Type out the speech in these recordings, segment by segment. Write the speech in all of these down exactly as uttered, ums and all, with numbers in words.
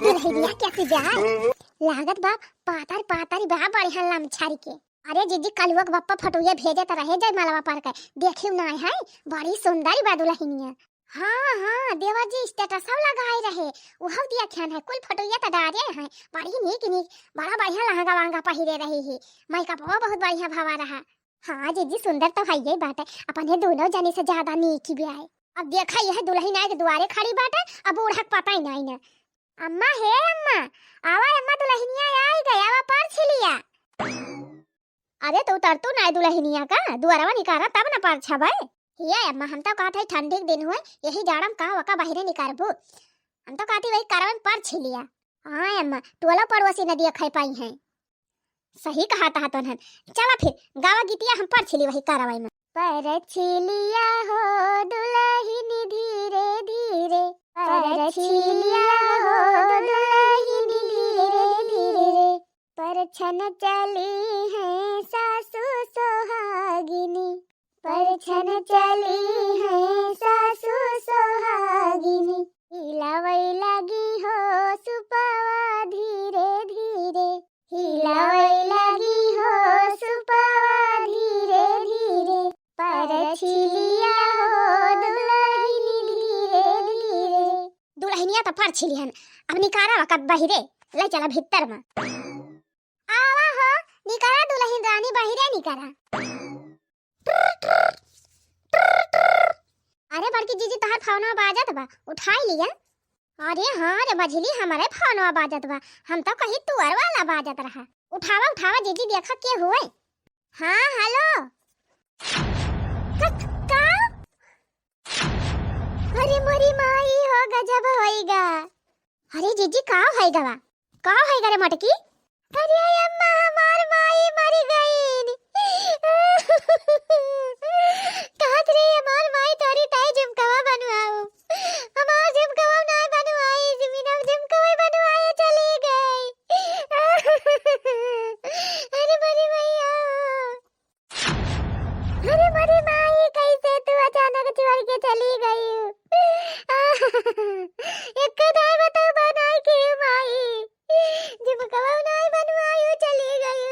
दुलहिनिया कैसी बा? लागत बा पातर पातर बा, बढ़िया लमछर के। अरे जीजी, कलुआ के बप्पा फोटोया भेजे त रहे जयमालवा पर के, देखियो नाहीं है, बड़ी सुंदर बा दुलहिनिया। हाँ हाँ, देवर जी status लगाए रहे, उहौ देखिन है, कुल फोटोया त डारे हैं, बड़ी नीक नीक, बड़ा बढ़िया लहंगा वहंगा पहिरे रही ही, मेकअपवा बहुत बढ़िया भवा रहा। हाँ जीजी, सुंदर तो हइये बाटे, अपने दोनों जने से ज्यादा नीक ही बा। अब देखा यह दुलहिन आए के दुआरे खड़ी बाटे, अब बूढ़ा के पता ही नाहीं ना। अम्मा, हे अम्मा, आवा अम्मा, दुलहिनिया आई गई, आवा परछी लिया। अरे तू तरतू नाहीं दुलहिनिया का, दुआरवा निकारा तब न परछबे। हिया अम्मा, हम तो कहत हई ठंडी के दिन हुए, यही जाड़ा में का वका बहिरे निकारबू। हम तो कहती वही करवन परछी लिया। हाँ अम्मा, टोला पड़ोसी न दिया खाई पाई हैं। सही कहा तहा तोहन। चला फिर, गावा गीतिया हम परछी ली वही करवाई में। परछी लिया हो दुलहिन धीरे धीरे, परछी लिया हो दुलहिन धीरे धीरे। परछन चली हैं सासु सोहागिनी, परछन चली हैं सासु सोहागिनी। हिलावै लागी हो सुपवा धीरे धीरे, हिलावै लागी हो सुपवा धीरे धीरे। परछी लिया हो दुलहिन धीरे धीरे। दुलहिनिया त परछी लिहन, अब निकारा वका बहिरे, लै चला भीतर में। आवा हो, निकारा दुलहिन रानी बहिरे निकारा। अरे बड़की जीजी, तोहार फोनवा बाजत बा, उठाई लिया। अरे हाँ रे मझिली, हमरे फोनवा बाजत बा, हम तो कही तुअर वाला बाजत रहा। उठावा उठावा जीजी, देखा के हुए। हाँ हेलो। क-, का? अरे मोरी माई हो, गजब होइगा। अरे जीजी, का होइगा बा? का होइगा रे मटकी? अरे अम्मा, हमार माई मरी गईन। कहत रही हमार माई तोरी ताई झुमकवा बनवाओ, हमार झुमकवा नाय बनवाई, बिना झुमकवा बनवाए चली गई। अरे मोरी मैया। अरे मोरी माई, कैसे तू अचानक छोड़ के चली गई? एक दाई बताओ बनाई के माई, झुमकवा नाय बनवाई, चली गई।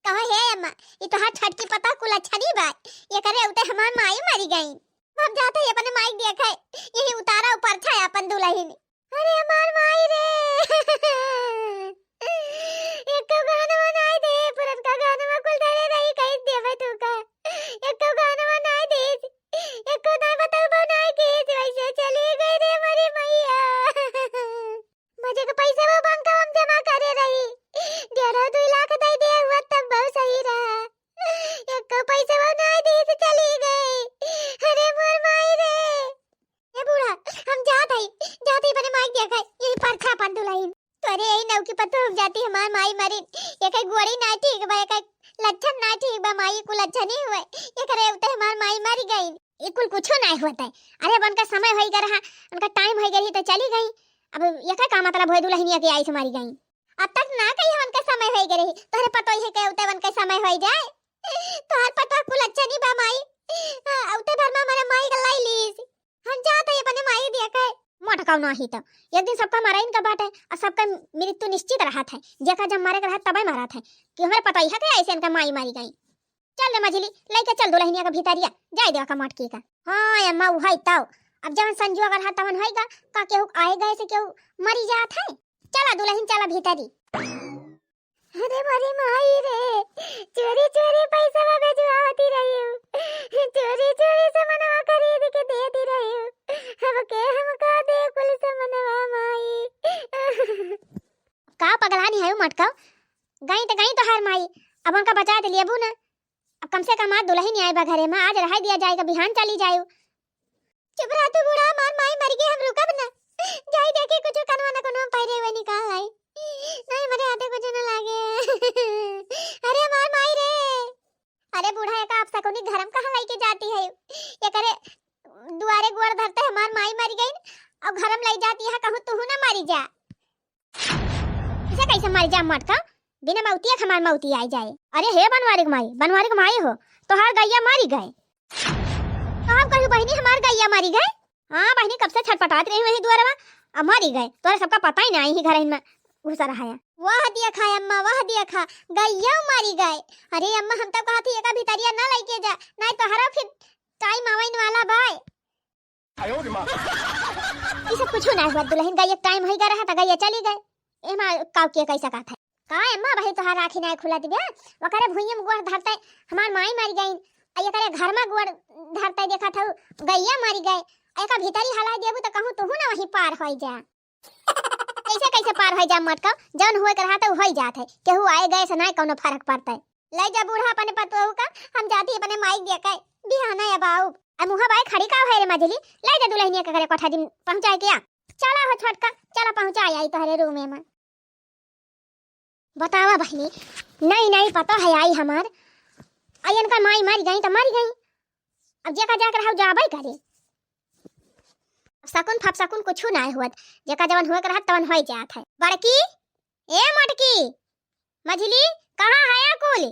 कहो हे अम्मा, ई तोहार छटकी पता कुल अच्छा नहीं बा, ये करे उते हमार माई मरी गई। हम जाते ही अपने माई देखे, यही उतारा ऊपर छाया अपन दुलहिन। अरे हमार माई रे। एको गहनवा नाई दे, पुरनका गहनवा कुल धरे रही, कहीं देवे तू का। एको गहनवा नाई दे, एको नाई बताऊ बनाई के, वैसे चली गई रे मोरी मैया। मजे के पैसा वो बैंक में जमा करे रही, डेढ़ दुई लाख दे दे हुआ तब बहुत सही रहा। एको पैसा वो नाई दे से चली गई। अरे मोर माई रे। ए बूढ़ा, हम जात हई, जात हई अपने माई के देखे, यही परछा अपन दुलहिन। तोरे यही नौकी पर तो हम जाती, हमार माई मरिन, ये कई गोड़ी ना ठीक बा, ये कई लक्षण ना ठीक बा, माई कुल अच्छा नहीं हुए, ये करे उते हमार माई मर गई। ये कुल कुछो ना होता है। अरे अब उनका समय होई गए रहा, उनका टाइम होई गए रही तो चली गई। अब ये का, का मतलब होए दुलहिनिया के आई से मारी गई? अब तक ना कही उनका समय होई गए रही, तोहरे पतो ही है के उते उनका समय होई जाए। तोहर पतवा कुल अच्छा नहीं बा माई। हाँ, उते भर में हमारे माई का लाई लीस। हम जात हई अपने माई देखे। मोटकाऊ नाही तो एक दिन सबका मराइन का बाटे, और सबका मृत्यु निश्चित रहत है। जेका जब मरे के रहत तबे मरत है। कि हमरे पता ही है कि ऐसे इनका माई मारी गई। चल रे मझिली, लेके चल दुलहिनिया का भीतरिया, जाए देवा का मोटकी का। हाँ अम्मा, उहाई तो। अब जवन संजुआ का रहत तवन होइगा, का केहू आए गए से केहू मरी जात है? चला दुलहिन, चला भीतरी। अरे मोरी माई रे, चोरी चोरी पैसा भेजवावती रही हूँ, चोरी चोरी सामानवा खरीद के देती रही हूँ, अब के हमका दे कुल सामानवा माई। का पगलानी है उ मटका? गई तो गई तोहार माई, अब उनका बचा तो लेबू ना। अब कम से कम आज दुलहिन आए बा घरे में, आज रह दिया जाए, बिहान चली जाए। चुप रह तू बूढ़ा, हमार माई मर गई, हम रुकब ना। जाई देखे कुछ कनवा न कोनो पहिरे हुए निकाल आई। नहीं, मरे आते कुछ न लागे। अरे हमार माई रे। अरे बूढ़ा, एका अपशकुनी घरम कहाँ लइके जाती है? ये करे दुआरे गोड़ धरते हमार माई मर गई और घरम लई जाती है, कहूँ तुहू ना मरी जा। इसे कैसे मर जा मटका? बिना मौतिया के हमार मौती आई जाए। अरे हे बनवारी के माई, बनवारी के माई हो, तोहार गैया मरी गए। तो हम कहू बहिनी हमार गैया त मरी गए? हाँ बहिनी, कब से छटपटात रही वही दुआरवा, अब मरी गए। तोरे सबका पता ही ना आई ही घर में घुसा रहा है। वह देखा अम्मा, वह देखा, गइया मरी गए। अरे अम्मा, हम तो कहा थी एका भितरिया ना लेके जा, नहीं तो हरा फिर टाइम आवे वाला बाय। ई सब कुछ ना हुआ दुल्हन, गइया टाइम होई गा रहा त गइया चली गए। एमा काव के कैसा कहत है? का अम्मा, वही तोहार आँखी नाय खुलत बे? ओकरे भुइयम गोड़ धरते हमार माई मर गईन, आ एकरे घर में गोड़ धरते देखत हऊ गइया मर गए। एका भीतरी हलाई देबू त कहूँ तुहू ना वहीं पार होई जा। कैसे कैसे पार होई जा मटका, जौन हुए के रहा त होई जात है, केहू आए गए से नाय कौनो फर्क पड़ते। ले जा बूढ़ा अपने पतोहू का, हम जाती अपने माई के देखे, बिहाना अब आऊ। आ मुँह बाय खड़ी का है रे मझली, ले जा दुल्हनिया के घरे कोठा दिन पहुँचाए के आ। चला हो छोटका, चला पहुँचाए आई तोहरे रूमे में। बतावा बहिनी, नई नई पता है आई हमार। आ इनका माई मर गई त मर गई, अब जेका जाके रहो जाबे करे। अब सकुन फपसकुन कुछ ना हुअत, जेका जवन हुए के रहत तवन होई जात है। बड़की, ए मोटकी, मझली, कहाँ है कुल?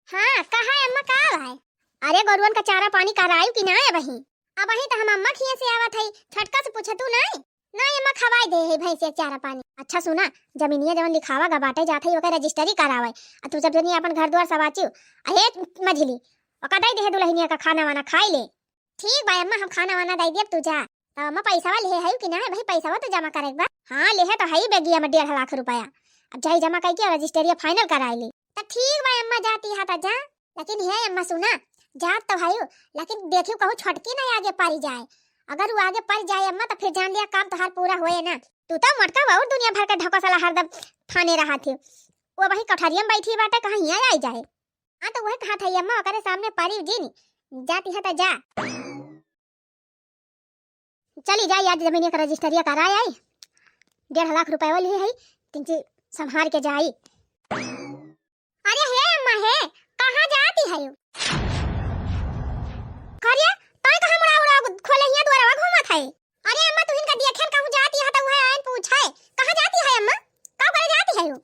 हाँ, कहा है अम्मा, का है? अरे, गोरुअन का चारा पानी करायु कि ना अबही? अबही त हम अम्मा खिया से आवत हई, छोटका से पूछतू नाई? नाई अम्मा, खवाई दे है भैंसिया के चारा पानी। अच्छा सुना, जमीनिया जवन लिखावा गा बाटे जात हई, ओकर रजिस्ट्री करावे। आ तू सब जनी अपन घर द्वार सवाचियो। अहे मझिली, ओका दई दे है दुल्हनिया का खाना वाना खाई ले। ठीक बा अम्मा, हम खाना वाना दई देब, तू जा। त अम्मा, पैसावा लेहे हयू कि ना? भाई, पैसावा तो जमा करे के बा। हाँ, लेहे तो हई बेगिया में डेढ़ लाख रुपया। अब जाई जमा कई के रजिस्ट्रिया फाइनल कराई ली। त ठीक बा अम्मा, जाती हा त जा। लेकिन हे अम्मा सुना, जात तो हयू, लेकिन देखियो कहूँ छोटकी ना आगे पड़ जाए। अगर वो आगे पड़ जाए अम्मा, तो फिर जान लिया काम तोहार पूरा होए ना। तू तो मोटका और दुनिया भर के ढकोसला हरदम फाने रहा थे। वो वही कठरिया में बैठी बाटे, कहाँ हियाँ आई जाए। हाँ, तो वही कहा था अम्मा, ओकरे सामने परी जिन, जाती है त जा। चली जाई, आज जमीन एक रजिस्टरिया कराए आई, डेढ़ लाख रुपया वाली है, तिनची संभाल के जाई। अरे हे अम्मा हे, कहाँ जाती है यू? अरे, तोय कहाँ मुड़ा उड़ा खोले हिया दुआरवा घूमत है? अरे अम्मा, तू इनका देखे न कहूँ जाती है त उहे आइन पूछे, कहाँ जाती है अम्मा? का करे जाती है यू?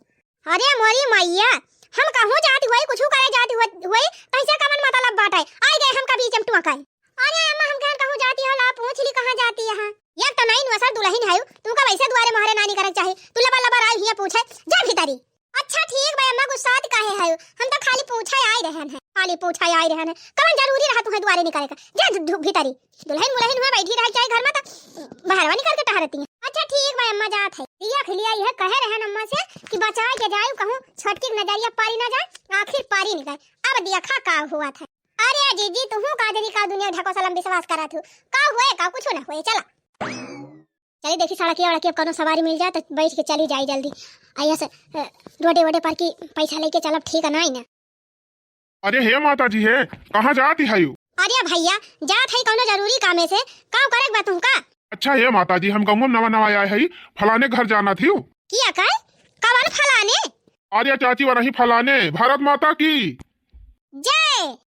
अरे मोरी मैया, हम कहूँ जाती हुई, कुछ करे जाती हुई, हुई, तैसे कवन मतलब बाटे? आई गए हमका बीच में टोकाई। अरे अम्मा, हम कहन कहूँ जाती हो, ला पूछ ली कहाँ जाती है। एक तो नई नौसर दुल्हन है, तू का वैसे दुआरे मोहरे नानी करे चाही, तू लबर लबर आई हिया पूछे, जा भीतरी। अच्छा ठीक बा अम्मा, गुस्सात काहे है, हम तो खाली पूछे आई रहन है, खाली पूछे आई रहन है, कवन जरूरी रहा तुम्हें दुआरे निकले का? जा धु-, धु-, भीतरी। दुल्हन मुलहन हुए बैठी रहे चाहे घर में, तो बहरवा निकल के टहरती है। अच्छा ठीक बा अम्मा, जात है। रिया खिलिया यह कहे रहन अम्मा से कि बचाए के जाए कहूँ छोटकी के नजरिया पारी ना जाए, आखिर पारी निकल। अब देखा का हुआ था। अरे जीजी, तुहू का जनी का दुनिया ढकोसला में विश्वास करत हो? का हुए, का कुछ ना हुए, चला। चली देखी सड़किया वड़किया, अब कौनो सवारी मिल जाए तो बैठ के चली जाई जल्दी। आ यहाँ से, अ, रोडे वोडे पर की पैसा लेके चलब, ठीक है ना, ना? अरे हे माता जी, हे कहाँ जाती है यू? अरे भैया, जात है कौनो जरूरी कामे से, काम करे के बा तुमका? अच्छा हे माता जी, हम गाँव में नवा नवा आए है, फलाने घर जाना थी। किया कर? कवन फलाने? अरे चाची, वही फलाने, भारत माता की जय।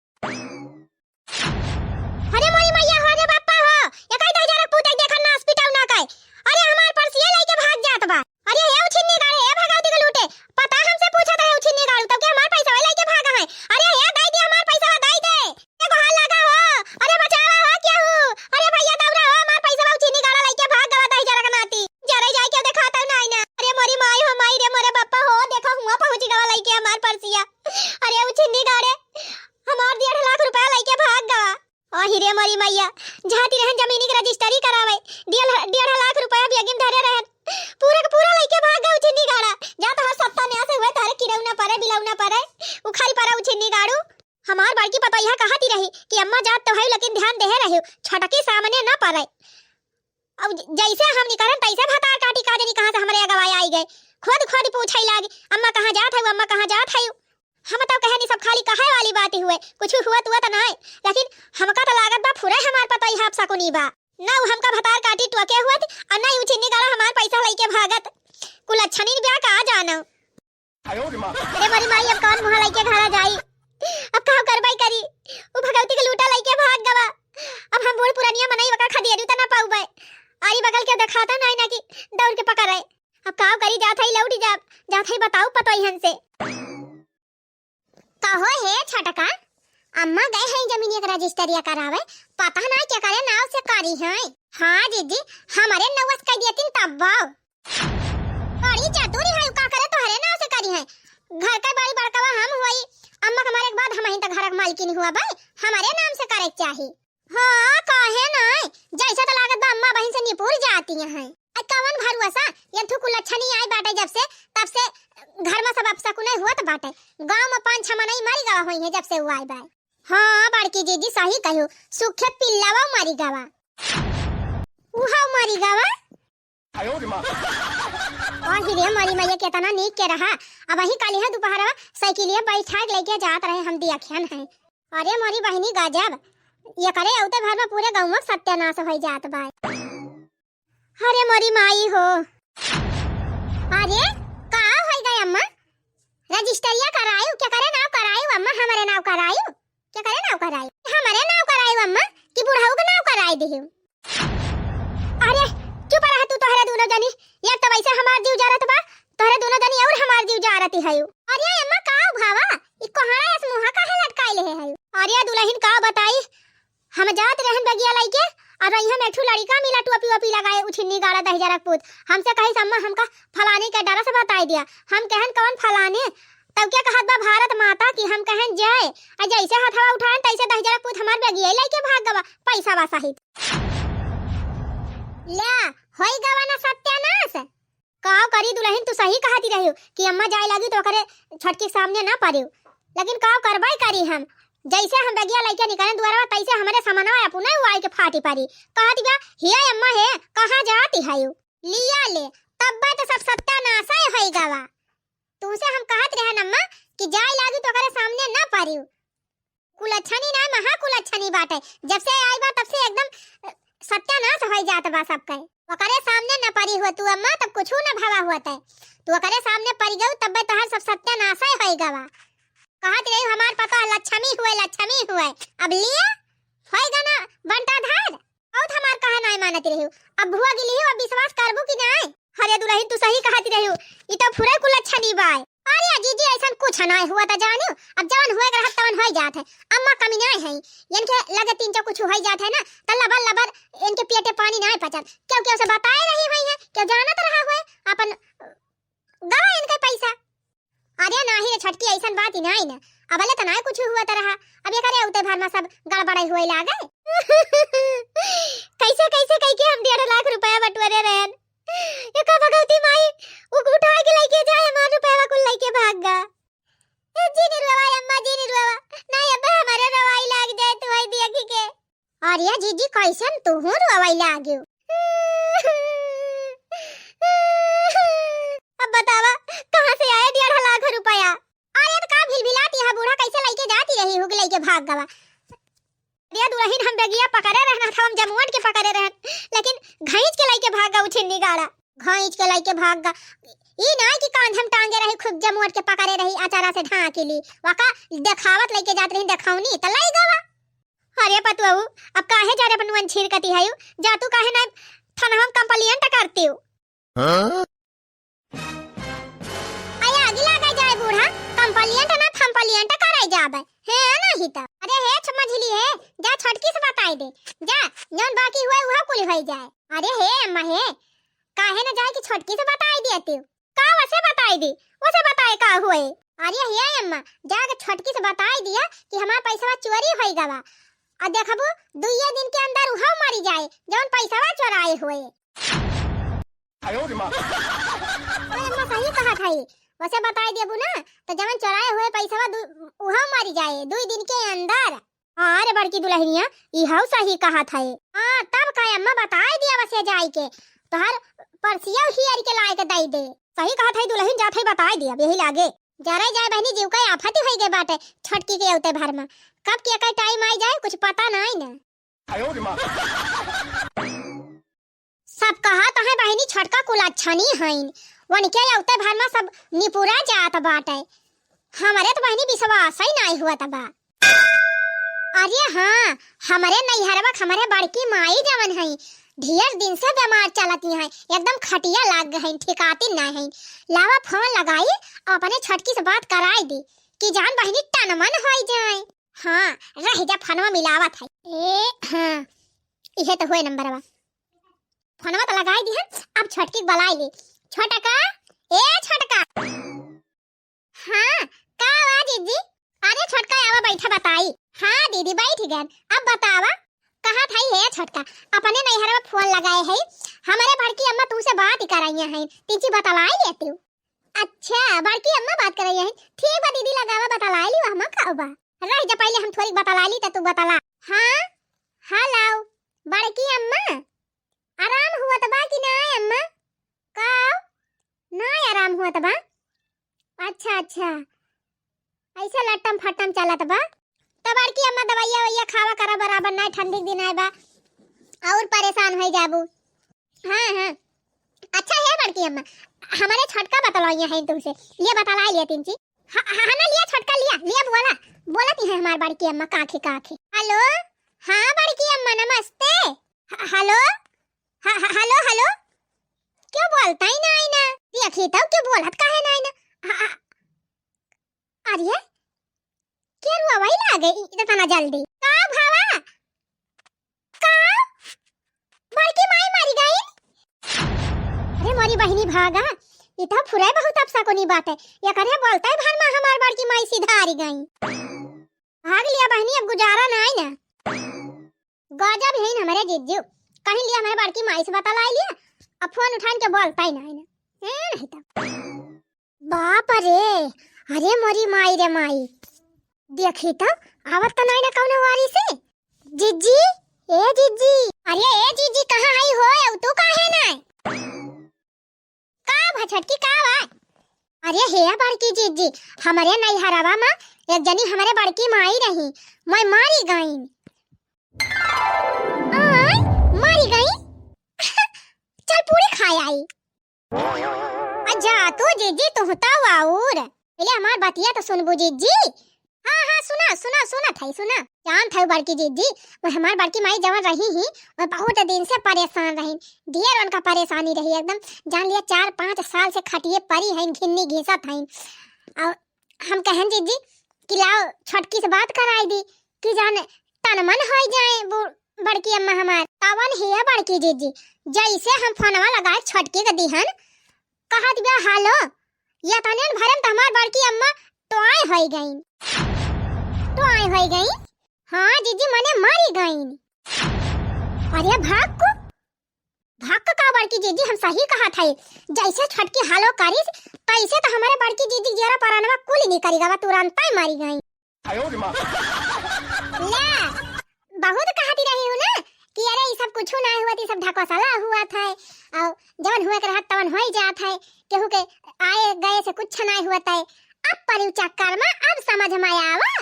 अरे मोरी मैया हो रे बापा हो, ये कई दे जरा पूत एक देखन ना हॉस्पिटल ना कई। अरे हमार पर्सिया लेके भाग जात बा। अरे हे उछिन्नी गाड़े, हे भगवती के लूटे, पता हमसे पूछत रहे उछिन्नी गाड़ू, तब के हमार पैसा लेके भागा है। अरे हे दई दे हमार पैसा, दई दे। ए गोहार लागा हो, अरे बचावा हो, क्या हो? अरे भैया दौड़ा हो, हमार पैसा उछिन्नी गाड़ा लेके भाग गवा दही जरा के नाती। जरे जाए के देखाता ना आई ना। अरे मोरी माई हो माई रे, मोरे बापा हो, देखा हुआ पहुँची गवा लेके हमार पर्सिया। अरे उछिन्नी गाड़े, हमार डेढ़ लाख रुपया लेके भाग गवा। ओ हिरे मोरी मैया, जाती रहन जमीनी के रजिस्ट्री करावे, डेढ़, डेढ़ लाख रुपया बेगिम धरे रहन, पूरा के पूरा लेके भाग गए उछिन्नी गाड़ा। जा तोहर सत्ता न्यास हुए, तोहरे किरौना परे, बिलौना परे, उखरी परा उछिन्नी गाड़ू। हमार बड़की पतोहिया कहती रही कि अम्मा जात तो है लेकिन ध्यान देहे रहियो, छोटकी सामने न परे। अब ज-, जैसे हम निकरन तैसे भतार काटी का जनी कहाँ से हमरे अगवा आई गए, खोद खोद पूछे लागी, अम्मा कहाँ जात है, अम्मा कहाँ जात है। हम तो कहनी सब खाली कहे वाली बात ही हुए, कुछ हुआ तुआ तो ना है, लेकिन हमका तो लागत बा फुरे हमार पतोहिया अपसकुनी बा। ना उ हमका भतार काटी टोके हुअत, और ना ही उछिन्नी गाड़ा हमार पैसा लेके भागत। कुल अच्छा नहीं ब्याह का जानो। अरे मोरी माई, अब कौन मुँह लेके घरा जाई? अब का करबाई करी? उ भगवती के लूटा लेके भाग गवा। अब हम बूढ़ पुरनिया मनई वका खदेरू त ना पाउबे। आरी बगल के देखाता नहीं ना कि दौड़ के पकड़े। अब का करी, जात है लौटी जाब, जात है बताऊ पतोहियन से। कहो हे छोटका, अम्मा गए हैं जमीन एक रजिस्टरिया करावे, पता ना केकरे नाव से करी हैं। हाँ जीजी, हमरे नौवा से कह दिया तीन तब्बो। बड़ी चतुरी है, का करे तोहरे नाव से करी हैं? घर के बड़ी बड़कवा हम होई, अम्मा के मरे के बाद हमहिन त घर के मालकिन हुआ भाई, हमरे नाम से करे के चाही। हाँ, काहे नाय? जैसे त लागत बा अम्मा बहिन से निपुर जाती हैं। आ कवन भरोसा, ये थू कुलच्छनी आई बाटे जब से, तब से घर में सब अपशकुने हुआ त बाटे। गाँव में पाँच छह मनई मरी गवा होई है जब से वो आई बा। हाँ, बड़की जीजी सही कहो, सुखे पिल्लावा मरी गवा। उहा मरी गवा। आयो रे माँ। आही रे मरी मैया, केतना नीक के रहा। अबहीं कालिहा दुपहरवा साइकिलिया बैठा के लेके जात रहे, हम देखियन है। अरे मोरी बहिनी गजब, एकरे अउते भर में पूरे गउँवा के सत्यानाश होइ जात बा। अरे मोरी माई हो। अरे का होइ गए अम्मा? रजिस्टरिया करायु, केकरे नाव करायु अम्मा? हमरे नाव करायु? केकरे नाव करायु? हमरे नाव करायु अम्मा कि बुढ़ऊ के नाव कराई दिहु? अरे चुप रह तू, तोहरे दुनो जनी, एक त वैसे हमार जीव जरत बा, तोहरे दुनो जनी और हमार जीव जरत हयु। अरे अम्मा का भावा, ई कोहड़ा अस मुँहा काहे लटकाए लेहे हयु? अरे दुलहिन का बताई, हम जात रहन बगिया लइके, अब इहाँ में एक ठो लड़िका मिला टोपी वोपी लगाए, उछिन्नी गाड़ा दहिजरा के पूत। हमसे कहिस अम्मा हमका फलाने के डरा से बताई दिया। हम कहन कवन फलाने? तब के कहत बा भारत माता की, हम कहन जय। आ जैसे हथवा उठाएन तैसे दहिजरा के पूत हमार बगिया लइके भाग गवा, पैसा बा सहित। ल्या, होई गवा ना सत्यानाश। काव करी दुलहिन, तू सही कहती रहियो कि अम्मा जाए लागी तो ओकरे छोटकी के सामने ना परियो, लेकिन काव करबाई करी हम। जैसे हम बगिया लइके निकलेन दुआरवा, तैसे हमरे समनवा अपने उ आइके फाटी परी। कहती बा, "हे अम्मा हे, कहाँ जाती हयु?" लिया ले, तब्बे तो सब सत्यानाश होई गवा। तुमसे हम कहत रहन अम्मा कि जाए लागी तो ओकरे सामने ना परियो। कुलच्छनी ना, महा कुलच्छनी बाटे। जब से आई बा, तब से एकदम, अ, सत्यानाश होई जात बा सबके। ओकरे सामने न परी हो तू अम्मा, तब कुछू न भवा होत है। तू ओकरे सामने परी गऊ, तब्बे तोहार सब सत्यानाश होई गवा। कहत रही, "हमार पतोह लक्ष्मी हुए, लक्ष्मी हुए।" अब लिए होई गना बंटाधार। बहुत हमार कहा नाय मानत रही हो। अब भुआ गिली हो, अब विश्वास करबू कि नाय? अरे दुलहिन, तू सही कहत रही हो, ई तो फुरे कुलच्छनी बाय। अरे जीजी, ऐसन कुछ नाय हुआ त जानियो, अब जवन हुए के रहत तवन होई जात है। अम्मा कमी नाय है, इनके लगे तीन चौ कुछ होई जात है ना, त लबर लबर इनके पेटे पानी नाय पचत। क्यों, क्यों से बताए रही हुई है, क्यों जानत रहा हुए, अपन गवा इनके पैसा। अरे नाही रे छोटकी, ऐसन बात ही नाही न। अबले त नाही कुछ हुआ त रहा, अब एकरे अउते भर में सब गड़बड़ाई हुए लागे। कैसे कैसे कह के हम डेढ़ लाख रुपया बटोरे रहन। ए का भगवती माई, उ उठा के लइके जाए, हमार रुपया कुल लइके भाग गा। ए जी निरुआ, अम्मा जी निरुआ, नाही अब हमरे रवाई लाग जाए तू आई देखी के। अरे जीजी, कैसन तुहू रोवै लाग्यो? अब बतावा, कहाँ से आए डेढ़ लाख रुपया? अरे, त का भिलभिलाती है बूढ़ा, कैसे लइके जाती रही, हुक लइके भाग गवा। अरे दुलहिन, हम बेगिया पकड़े रहन, हम जमुअन के पकड़े रहन, लेकिन घईंच के लइके भाग गवा छिन्नी गाड़ा। घईंच के लइके भाग गा। ई नाय कि कांध हम टांगे रही, खूब जमुअन के पकड़े रही, अचारा से ढांकी ली। वाका देखावत लइके जात रही, देखौनी, त लइ गवा। अरे पतुआऊ, अब काहे जा रे अपन नुअन छीर कती हयू? जा तू काहे ना थनहम complaint करती हूँ। हाँ? अरे आगे लगा जाए बूढ़ा, complaint ना complaint करे जाबे। हे नहीं तो। अरे हे छ-, मझली हे, जा छोटकी से बताई दे। जा, जौन बाकी हुए उहो कुल होई जाए। अरे हे अम्मा हे, काहे ना जाए कि छोटकी से बताई दिया तू। का वसे बताई दी? वसे बताए का हुए? अरे हे अम्मा, जाके छोटकी से बताई दिया कि हमार पैसवा चोरी होई गवा। आ देखबू, दुइये दिन के अंदर उहो मरी जाए, जौन पैसवा चोराए हुए। आयो रे माँ। अरे अम्मा, सही कहत हई। वसे बताई देबू ना, त जवन चोराए हुए पैसवा दु-, उहो मरी जाए, दुई दिन के अंदर। हाँ रे बड़की दुलहिनिया, इहउ सही कहत है। हाँ, तब का अम्मा बताई दिया वसे जाई के, तोहर परसिया हियर के लाए के दई दे। सही कहत है दुलहिन, जात है बताई दिया, यही लागे। जरे जाए बहिनी, जीव का आफत ही होई गए बाटे, छोटकी के अउते भर में। कब के का time आई जाए, कुछ पता नाई ना। आयो रे माँ। सब कहत हैं बहिनी छोटका कुलच्छनी हईन, वनके अउते भर में सब निपुरा जात बाटे। हमरे त बहिनी विश्वास ही नाई हुआ बा। अरे हाँ, हमरे नैहरवा क हमरे बड़की माई जवन हई, ढेर दिन से बीमार चलती हैं, एकदम खटिया लाग गए हैं, ठिकाती नाई हैं। लावा फोन लगाई, अपने छोटकी से बात कराई दी कि जान बहिनी टनमन होई जाए। हाँ, रह जा, फोनवा मिलावत है। ए, हाँ, इहे तो होए नंबरवा। फोनवा तो लगाई दिहन, अब छोटकी के बुलाई ले। छोटका, ए छोटका। हाँ, का बा जीजी? अरे छोटका, आवा बैठा बताई। हाँ दीदी, बैठ गए। अब बतावा, कहा था हे छोटका, अपने नैहरवा फोन लगाए है, हमारे बड़की अम्मा तुमसे बात ही कराइया है, तिनची बतलाई लेती हूँ। अच्छा, बड़की अम्मा बात कराइया है, ठीक बा दीदी, लगावा, बतलाई ली, अम्मा का बा। रह जा, पहले हम थोड़ी बतलाई ली, त तू बतला। हाँ, हेलो, बड़की अम्मा, आराम हुआ त बा कि ना अम्मा? का? ना आराम हुआ त बा? अच्छा, अच्छा, ऐसे लट्टम फट्टम चलत बा। त बड़की अम्मा दवाइया वैया खावा करा बराबर, ना ठंडी के दिन आए बा और परेशान हो जाबू। हाँ, हाँ। अच्छा हे बड़की अम्मा, हमारे छोटका बतलौइया है तुमसे, लिए बतला लिए तिनची। हाँ, हाँ, हाँ ना, लिया छोटका, लिया, लिया बोला, बोलत ही है हमार बड़की अम्मा, काखे, काखे। हेलो, हाँ बड़की अम्मा नमस्ते। ह-, हेलो, ह-, ह-, हेलो, हेलो, क्यों बोलता ही ना, ही ना? देखी तो क्यों बोलत काहे ना, ही ना? ह-, ह-, अरे, के रुआ वही लागे इ-, इतना जल्दी? का भावा? का? बड़की माई मारी गई? अरे मोरी बहिनी भागा, इ तो फुरे बहुत अपशकुनी बात है। ये करे बोलता है भर में हमार बड़की माई सिधारी गई। भाग लिया बहिनी, अब गुजारा ना आई ना। गजब है न हमारे जिज्जू, कहीं लिया हमारे बड़की माई से बतलाई लिया, अब फोन उठान के बोलता ही ना है ना। ए, नहीं तो। बाप रे, अरे मोरी माई रे माई, देखी तो, आवत तो नहीं ना कौनो वारी से। जिज्जी, ए जिज्जी, अरे ए जिज्जी, कहाँ आई हो, अब तू काहे ना? का भा छोटकी, का बा? अरे हे बड़की जिज्जी, हमरे नैहरवा में एक जनी हमरे बड़की माई रही, मैं मारी गईन। आय, मारी गई? चल पूरी खाए आई। आ जा तू जिज्जी, तू तो और। पहले हमार बतिया तो सुनबू जिज्जी। हाँ, हाँ, सुना, सुना, सुना थाई, सुना। जान थाई बड़की जिज्जी, वो हमार बड़की माई जवन रही ही, वो बहुत दिन से परेशान रही, ढेर उनका परेशानी रही एकदम। जान लिया चार पाँच साल से खटिए परी हैं, घिन्नी घिसत हैं। और हम कहन जिज्जी कि लाओ छोटकी से बात कराई दी कि जान तन मन हो जाए बू-, बड़की अम्मा हमार। तवन ही है बड़की जिज्जी, जैसे हम फोनवा लगाए छोटकी के दिहन, कहत बा हेलो, या तने भरम त हमार बड़की अम्मा टोआय होई गईन। टोआय होई गईन? हाँ जिज्जी, मने मरी गईन। अरे भाग को, भाग को का बड़की जिज्जी, हम सही कहा था। जैसे छोटकी हेलो करिस, तैसे तो हमारे बड़की जिज्जी जेरा परानवा कुल निकरी गवा, तुरंत ही मरी गईन। ला, बहुत कहती रही हूँ ना कि अरे ई सब कुछ ना हुआ, ई सब ढकोसला हुआ था, और जवन हुए के रहत तवन हो ही जात है, केहू के आए गए से कुछ ना हुआ था। अब परी चक्कर में अब समझ में आवा।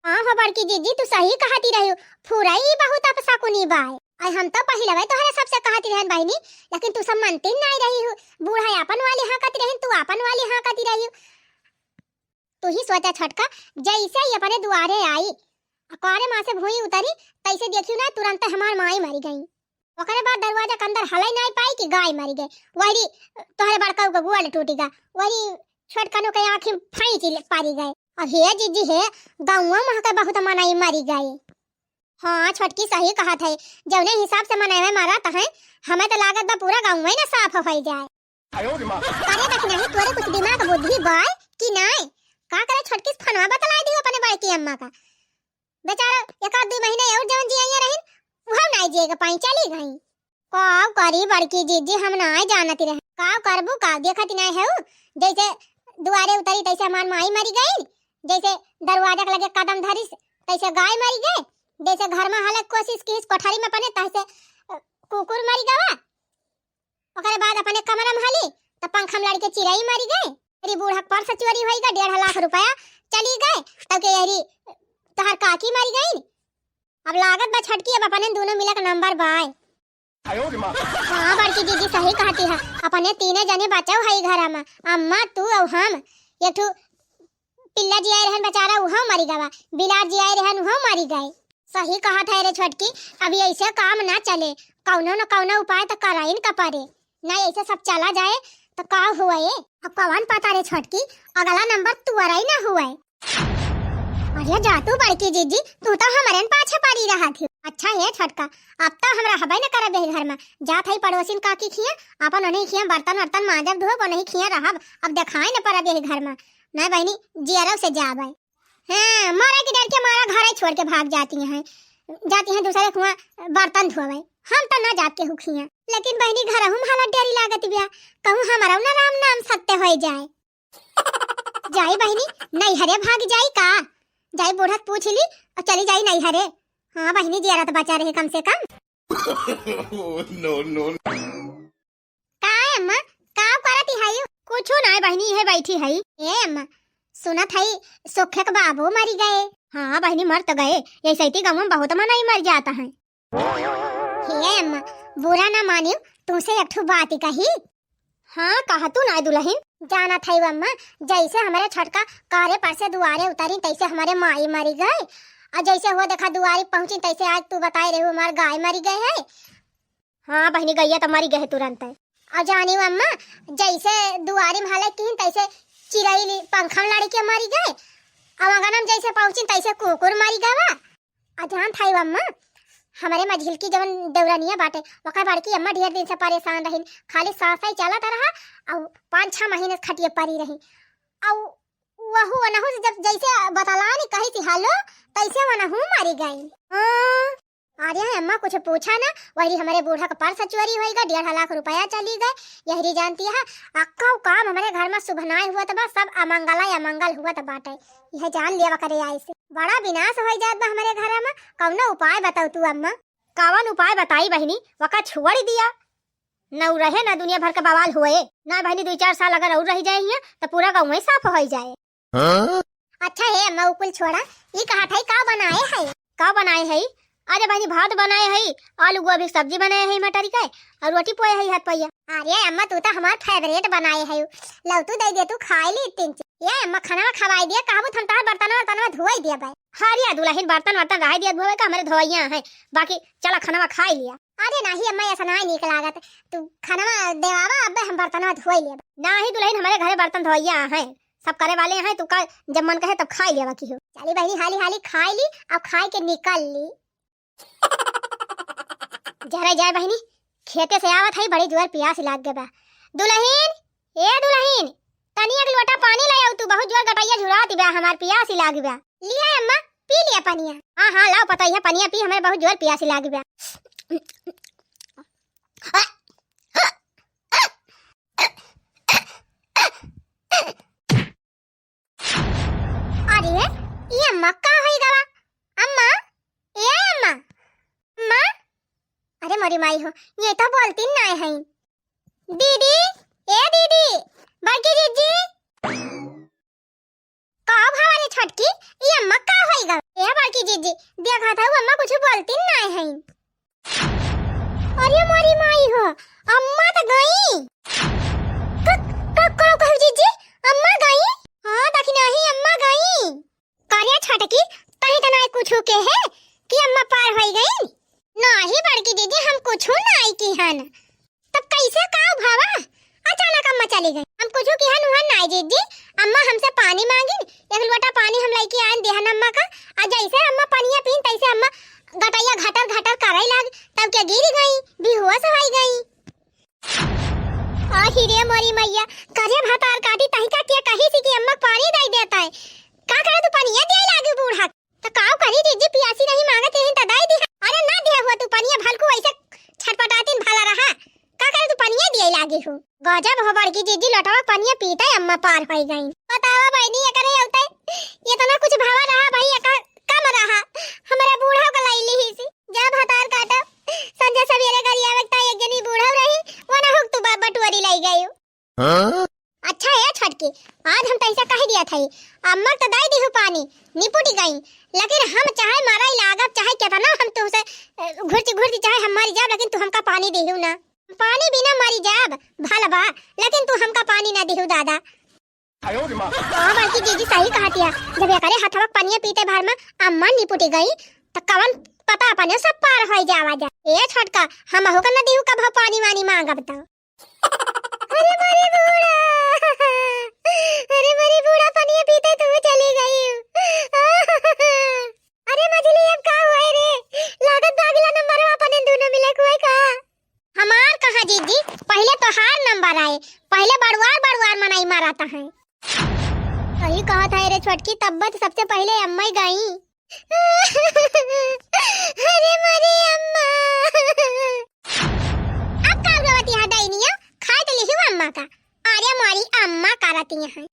हाँ हो बड़की जिज्जी, तू सही कहती रही हो, फुरई बहुत अपशकुनी बाय। आई हम तो पहिले भाई तोहरे सबसे कहती रहन बहिनी, लेकिन तू सब मनती नहीं रही हो। बूढ़ा अपन वाली हाँकती रही, तू अपन वाली हाँकती रही हो। तू ही सोचा छोटका, जैसे ही अपने दुआरे आई, अकौरे माँ से भूई उतरी, तैसे देखियो ना, तुरंत हमार माई मरी गई। ओकरे बाद दरवाजा के अंदर हलाई नाई पाई कि गाय मरी गई। वही तोहरे बड़का के गोड़ टूटी गा, वही छोटकनो के आँखी फैंच ले-, पारी गए। अब हे जिज्जी हे, गाँव में के बहुत मनई मरी गए। हाँ, छोटकी सही कहत है, जौने हिसाब से मनई मरत है, हमें तो लागत बा पूरा गाँव में ना साफ हो जाए। अरे बकनाही, तोरे कुछ दिमाग बुद्धि बाय कि नाय? का करे छोटकी से फोनवा बतलाई दियो अपने बड़की अम्मा का। बेचारा एक आध दो महीना और जवन जियाइया रहिन, उहव नाय जिए के पाई, चली गई। का करी बड़की जिज्जी, हम नाय जानती रहे। का करबू का, देखत नाय है उ? जैसे दुआरे उतरी तैसे हमार माई मरी गई, जैसे दरवाजा के लगे कदम धरिस तैसे गाय मरी गए, जैसे घर में हाले कोशिश की कोठरी में पने तैसे, अ, कुकुर मरी गवा। ओकरे बाद अपने कमरा में हली, त पंखा में लड़ के चिरई मरी गए। अरे बूढ़ा के पर्स चोरी होई गए, डेढ़ लाख रुपया चली गए। तब के अरे तोहर काकी मरी गई। अब लागत बा छोटकी, अब अपने दोनों मिला के नंबर बाय। हाँ, बड़की जिज्जी सही कहती है, अपने तीने जने बचाओ है घर में, अम्मा, तू और हम। एक ठो पिल्ला जियाए रहन बेचारा, उहो मरी गवा। बिलार जियाए रहन, उहो मरी गए। सही कहत है रे छोटकी, अभी ऐसे काम ना चले, कौनो न कौनो उपाय तो कराइन का पड़े, ना ऐसे सब चला जाए तो का हुए? अब कौन पता रे छोटकी, अगला नंबर तुअरई ना हुए। ये जा तू बड़की जीजी, तू तो हमरे न पाछे पड़ी रहत हो। अच्छा हे छोटका, अब तो हम रहबे न करब यही घर में। जात हई पड़ोसिन काकी खिया, अपन उन्हीं खिया बर्तन वर्तन मांजब धोब, उन्हीं खिया रहब। अब देखाई न परब यही घर में। नहीं बहिनी, जियरव से जाबे। हाँ, मरे के डर के मारा घरे छोड़ के भाग जाती हैं, जाती हैं दूसरे कुआं बर्तन धोवे। हम तो ना जात के हुखिया, लेकिन बहिनी घरहू में हालत डरी लागत बिया, कहूँ हमारा ना राम नाम सत्य होई जाए। जाई बहिनी, नैहरे भाग जाई का? जाई बूढ़ा से पूछ ली और चली जाई नैहरे। हाँ बहिनी, जियरा तो बचा रहे कम से कम। Oh, no, no। का अम्मा, का करत हई? कुछो नाय बहिनी, इहे बैठी हई। ए अम्मा, सुनत हई सुखे के बाबू मरी गए। हाँ बहिनी, मर तो गए, ऐसे ही गाँव में बहुत मनई मर जाता है। हे अम्मा, बुरा ना मानियो, तुमसे एक ठो बात ही कही। हाँ, कहा तू ना दुल्हन। जानत हई अम्मा, जैसे हमारे छोटका कारे पर से दुआरे उतारी, तैसे हमारे माई मरी गए। और जैसे वो देखा दुआरी पहुँची, तैसे आज तू बताए रहे हमार गाय मरी गए है। हाँ बहिनी, गैया तो मरी गए तुरंत है। और जानी अम्मा, जैसे दुआरी में हले किन, तैसे चिरई ली पंखा में लड़ी के मरी गए। और अंगना में जैसे पहुँची, तैसे कुकुर मरी गवा। आ जानत हई अम्मा, हमरे मझिलकी जवन देवरनिया बाटे, ओकर बड़की अम्मा ढेर दिन से परेशान रहिन, खाली सांस ही चलत रहा, अउ पाँच छह महीने से खटिए परी रही। अउ वहू ओनहू से जब जैसे बतलानी कही थी हालो, तैसे ओनहू मरी गई। हाँ। अरे अम्मा कुछ पूछा ना, वही हमरे बूढ़ा का पर्स चोरी होई गए, डेढ़ लाख रुपया चली गए, यही जानती है, अक्का काम हमरे घर में शुभ नाय हुआ त बा, सब अमंगल ही अमंगल हुआ त बाटे। यह जान लेवा करे आई से। बड़ा विनाश होई जात बा हमरे घर में, कौनो उपाय बताओ तू अम्मा। कवन उपाय बताई बहिनी, वका छोड़ दिया। न उ रहे, न दुनिया भर का बवाल होए। ना बहिनी, दुई चार साल अगर और रह जाए हियां, त पूरा गाँव ही साफ होई जाए। हाँ? अच्छा हे अम्मा, उ कुल छोड़ा, ई कहा था का बनाए है? का बनाए है? अरे बहिनी, भात बनाए है, आलू गोभी के सब्जी बनाए है, मटर के, और रोटी पोए है हाथ पैया। अरे अम्मा, तू तो हमार favourite बनाए है, लव तू दे दे, तू खाई ली तीन चीज। ये अम्मा, खाना खवाई दिया, कहबू त हम तार बर्तन वर्तन धोई दिया भाई। हरिया दुल्हन, बर्तन वर्तन रह दिया धोए का, हमरे धोइया है, बाकी चला खाना खाई लिया। अरे नाही अम्मा, ऐसा नाही नीक लागत, तू खाना देवावा, अबे हम बर्तन धोई लेब। नाही दुल्हन, हमरे घरे बर्तन धोइया है, सब करे वाले हैं, तू का जब मन कहे तब खाई लेवा की हो। चली बहिनी, हाली हाली खाई ली, अब खाई के निकल ली। जरा जाए बहिनी, खेते से आवत है, बड़ी जोर प्यास लाग गए बा। दुल्हन, ए दुल्हन, तनी एक लोटा पानी ले आऊ तू, बहुत जोर गटैया झुरात बा, हमार प्यास लाग बा। लिया अम्मा, पी लिया पनिया। हाँ हाँ, लाओ पतैया पनिया पी, हमारे बहुत जोर प्यास लाग बा। अरे, ये अम्मा का होई गवा? अम्मा, ए अम्मा, अम्मा, अरे मोरी माई हो, ये तो बोलती नाय है। दीदी, ए दीदी, बड़की जीजी। का भवा रे छोटकी, ये अम्मा का होई गवा? ए बड़की जीजी, देखा था वो अम्मा कुछ बोलती नाय है। अरे मोरी माई हो, अम्मा त गई। क-, क-, का कहू जीजी? अम्मा गई? हाँ, देखी नाही, अम्मा गई। का रे छोटकी, तही त नाही कुछू के है कि अम्मा पार होई गई? नाही बड़की जीजी, हम कुछू नाही की हन। तब कैसे का भवा? अचानक अम्मा चली गई। हम कुछू किहन उहन नाय जीजी। अम्मा हमसे पानी मांगिन, एक लोटा पानी हम लइके आइन देहन अम्मा का। आ जैसे अम्मा पनिया पीन, तैसे अम्मा गटैया घटर घटर करे लाग, तब के गिर गई, बेहोश होई गई। आही रे मोरी मैया, करे भतार काटी, तही का के कही सी कि अम्मा पानी दे देता है। का करे तू पनिया दे लागी बूढ़ा? त काव करी जीजी, पियासी नहीं मांगत रही त दाई दी। अरे ना दिया हुआ तू पनिया, भलकू ऐसे छटपटातिन भला रहा। का करे तू पनिया दिए लागी हो? गजब हो बड़की जीजी, लोटवा पनिया पीते अम्मा पार होई गई। बतावा बहिनी, एकरे होते इतना कुछ भवा रहा भाई, एकर कम रहा। हमारे बूढ़ा को लाई ली ही सी। जा भतार काटा, संझा सवेरे गरियावे त एक जनी बूढ़ा रही, वो ना हुक तू बा-, बटुअरी लाई गई। हाँ? अच्छा ए छोटकी, आज हम तैसे कह दिया था, अम्मा तो दे दिहु पानी, निपुटी गई, लेकिन हम चाहे मराई लागब, चाहे कितना हम तुमसे, अ, घुरची घुरची चाहे हम मरी जाब, लेकिन तू हमका पानी दिहु ना। पानी बिना मरी जाब, भल बा, लेकिन तू हमका पानी ना दिहु दादा। आयो रे माँ। हाँ बड़की जीजी सही कहतिया, जब एकरे हथवा पनिया पीते भर में अम्मा निपुटी गई, त कवन पता अपने सब पार होई जावा जा। ए छोटका, हमहू का ना दिहु कभो पानी वानी मांगब त। अरे मोरे बूढ़ा, अरे मोरे बूढ़ा, पनिया पीते तू चली गई। चलिए, अब का हुआ रे? लागत बा अगला नंबर अपन इन दोनों मिले के हुआ का? हमार कहाँ जीजी, पहिले तोहार नंबर आए, पहिले बड़ुआर बड़ुआर मनई मरत हैं। सही कहत है रे छोटकी, तब्बे त सबसे पहिले अम्मा ही गई। अरे मोरी अम्मा। अब का रोवत यहाँ डैनिया, खाए तो लिही अम्मा का। अरे मोरी अम्मा करती यहाँ।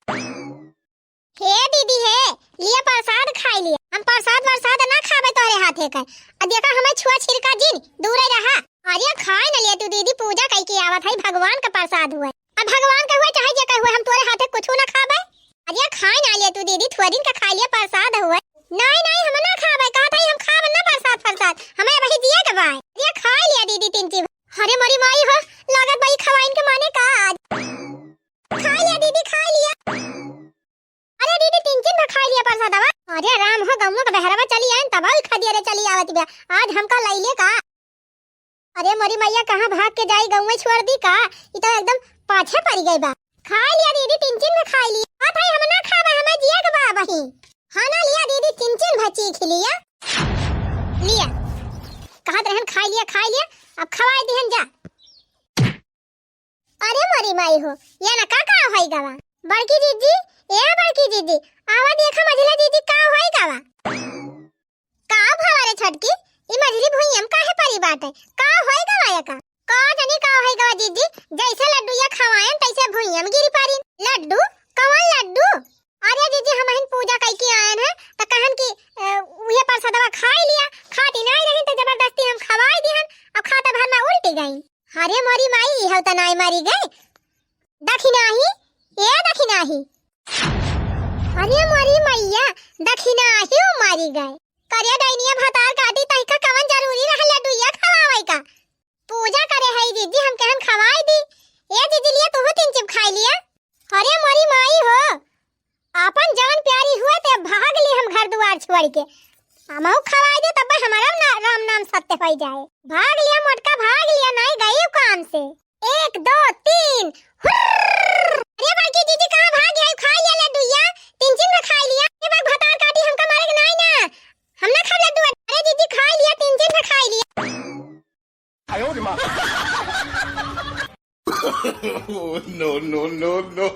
हे दीदी हे, लिया प्रसाद खाई लिया। हम प्रसाद वरसाद ना खाबे तोहरे हाथे का। अब देखा हमें छुआ छिरका जिन, दूरे रहा। अरे खाए न लिया तू दीदी, पूजा कई के आवत है, भगवान का प्रसाद हुआ। अब भगवान का हुआ चाहे जे का हुआ, हम तोरे हाथे कुछ ना खाबे। अरे खाए ना लिया तू दीदी, थोड़ा दिन का खा लिया, प्रसाद हुआ। नहीं नहीं, हम ना खाबे, कहा था हम खाबे ना प्रसाद प्रसाद, हमें वही दिए के बाय। अरे खाए लिया दीदी तीन चीज। अरे मोरी माई हो, लागत बाई खवाइन के माने का आज। खाए लिया दीदी, खाए लिया। अरे दीदी, तीन तीन भर खाई लिया प्रसादवा। अरे राम हो, गौवा के बहरवा चली आइन, तब भी खा दिया रे, चली आवत बा। आज हमका लइले का? अरे मोरी मैया, कहाँ भाग के जाई, गौवा छोड़ दी का? ई तो एकदम पाछे पड़ गई बा। खाई लिया दीदी, तीन तीन भर खाई लिया। आ भाई, हम ना खाबे, हमें जिया के बा वही। हाँ ना लिया दीदी, तीन तीन भर चीख लिया। लिया, कहत रहन खाई लिया, खाई लिया, अब खवाई दिहन जा। अरे मोरी माई हो, या ना का का होई गवा? बड़की जीजी, ए बड़की जीजी, आवा देखा मझिला जीजी का होई गवा? का भवा रे छोटकी, ई मझिली भुइयम काहे परी बाटे? का होई गवा एका? का जनी का होई गवा जीजी, जैसे लड्डू या खवायन तैसे भुइयम गिरी परी। लड्डू? कवन लड्डू? अरे जीजी, हमहिन पूजा कई के आयन है, त कहन कि, अ, उहे प्रसादवा खाई लिया, खाती नाई रही त जबरदस्ती हम खवाई दिहन, अब खाते भर में उल्टी गई। अरे मोरी माई, ई हव त नाई मारी गए। दखिनाही, ए दखिनाही। अरे मोरी मैया, दखिनाही उ मारी गए। करे डैनिया भतार काटी, तहिका कवन जरूरी रहा लड्डुइया खवावे का? पूजा करे है जीजी, हम कहन खवाई दी। ए जीजी, लिया तू तीन चिप खाई लिया। अरे मोरी माई हो, आपन जान प्यारी हुए ते भाग ली हम घर दुआर छोड़ के। हमहू खवाई दे तब हमारा ना, राम नाम सत्य होई जाए। भाग लिया मोटका, भाग लिया, नहीं गई काम से। एक, दो, तीन, हुर्र! अरे बड़की जीजी कहाँ भाग गई? खाई लिया लड्डुइया, तीन चिप में खाई लिया। ये बाग भतार काटी, हमका मारे के नहीं ना, हम ना खाब लड्डू। अरे जीजी खाई लिया, तीन चिप में खाई लिया। Oh, no, no, no, no।